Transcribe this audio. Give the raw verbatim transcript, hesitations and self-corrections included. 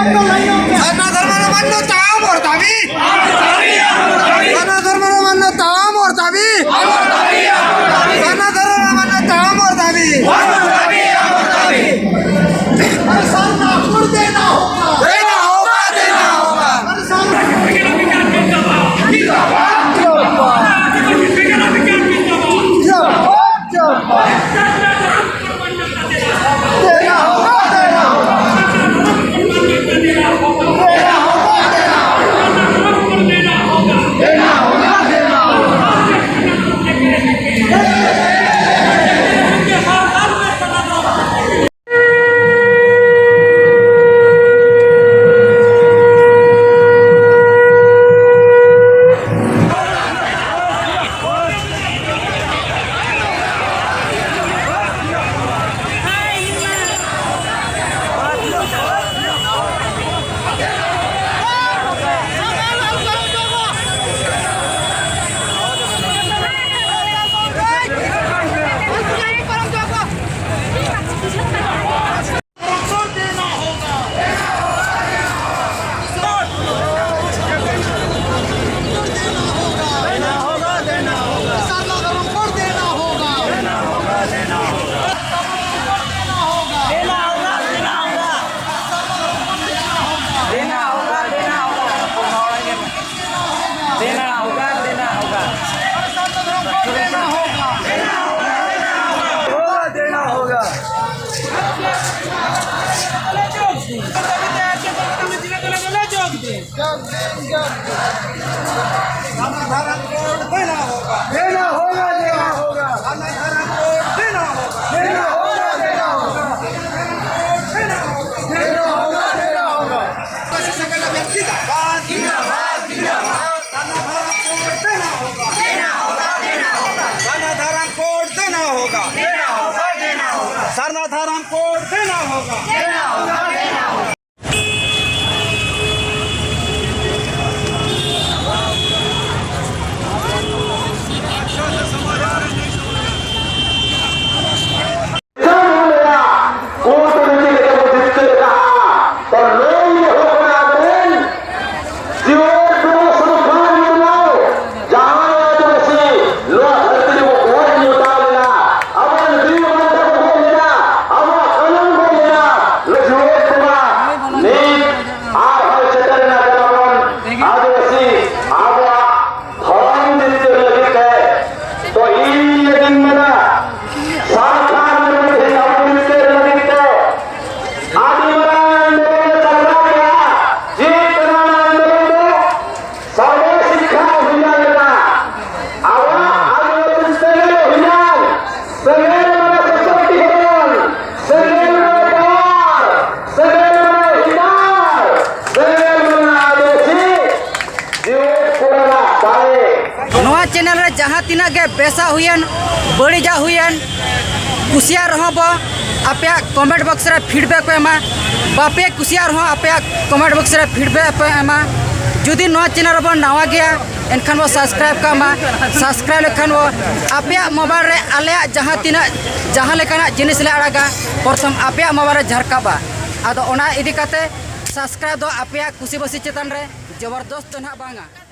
ᱥᱟᱨᱱᱟ ᱫᱷᱚᱨᱢᱚ ᱨᱮ ᱢᱟᱱᱱᱚᱛᱟ ᱟᱢᱚᱨ ᱫᱟᱵᱤ᱾ ᱥᱟᱨᱱᱟ ᱫᱷᱚᱨᱢᱚ ᱨᱮ ᱢᱟᱱᱱᱚᱛᱟ ᱟᱢᱚᱨ ᱫᱟᱵᱤ᱾ ᱥᱟᱨᱱᱟ ᱫᱷᱚᱨᱢᱚ ᱨᱮ ᱢᱟᱱᱱᱚᱛᱟ ᱟᱢᱚᱨ ᱫᱟᱵᱤ᱾ ᱥᱟᱨᱱᱟ ᱠᱳᱰ ᱫᱮᱱᱟ ᱦᱳᱜᱟ᱾ ᱫᱮᱱᱟ ᱦᱳᱜᱟ, ᱫᱮᱱᱟ ᱦᱳᱜᱟ। देना होगा, देना होगा। देना होगा, देना होगा। होगा, देना होगा। देना होगा, देना होगा। देना होगा, देना होगा। देना होगा, देना होगा। देना होगा, देना होगा। सरना धर्म कोड देना होगा। सरना धर्म कोड देना होगा। ᱡᱟᱦᱟᱸ ᱞᱮᱠᱟ ᱠᱳᱨᱴ ᱨᱮ ᱪᱮᱫ ᱞᱮᱠᱟ ᱠᱚ ᱡᱤᱛᱠᱟᱹᱨ ᱠᱟᱜᱼᱟ, ᱛᱚ ᱞᱟᱹᱭ ᱡᱟᱦᱟᱸ ᱛᱤᱱᱟᱹᱜ ᱜᱮ ᱵᱮᱥᱟᱜ ᱦᱩᱭᱮᱱ, ᱵᱟᱹᱲᱤᱡᱟᱜ ᱦᱩᱭᱮᱱ, ᱠᱩᱥᱤᱭᱟᱜ ᱨᱮᱦᱚᱸ ᱵᱚ ᱟᱯᱮᱭᱟᱜ comment box ᱨᱮ feedback ᱯᱮ ᱮᱢᱟ, ᱵᱟᱯᱮ ᱠᱩᱥᱤᱭᱟᱜ ᱨᱮᱦᱚᱸ ᱟᱯᱮᱭᱟᱜ comment box ᱨᱮ feedback ᱯᱮ ᱮᱢᱟ᱾ ᱡᱩᱫᱤ ᱱᱚᱣᱟ channel ᱨᱮᱵᱚᱱ ᱱᱟᱣᱟ ᱜᱮᱭᱟ, ᱮᱱᱠᱷᱟᱱ ᱵᱚ subscribe ᱠᱟᱜ ᱢᱟ᱾ Subscribe ᱞᱮᱠᱷᱟᱱ ᱵᱚ ᱟᱯᱮᱭᱟᱜ mobile ᱨᱮ ᱟᱞᱮᱭᱟᱜ ᱡᱟᱦᱟᱸ ᱛᱤᱱᱟᱹᱜ, ᱡᱟᱦᱟᱸ ᱞᱮᱠᱟᱱᱟᱜ ᱡᱤᱱᱤᱥ ᱞᱮ ᱟᱲᱟᱜᱟ, ᱯᱨᱚᱛᱷᱚᱢ ᱟᱯᱮᱭᱟᱜ mobile ᱨᱮ ᱡᱷᱟᱨᱠᱟᱵᱟ᱾ ᱟᱫᱚ ᱚᱱᱟ ᱤᱫᱤ ᱠᱟᱛᱮ subscribe ᱫᱚ ᱟᱯᱮᱭᱟᱜ ᱠᱩᱥᱤ ᱵᱟᱹᱥᱤ ᱪᱮᱛᱟᱱ ᱨᱮ, ᱡᱚᱵᱚᱨᱫᱚᱥᱛ ᱫᱚ ᱱᱟᱦᱟᱜ ᱵᱟᱝᱟ᱾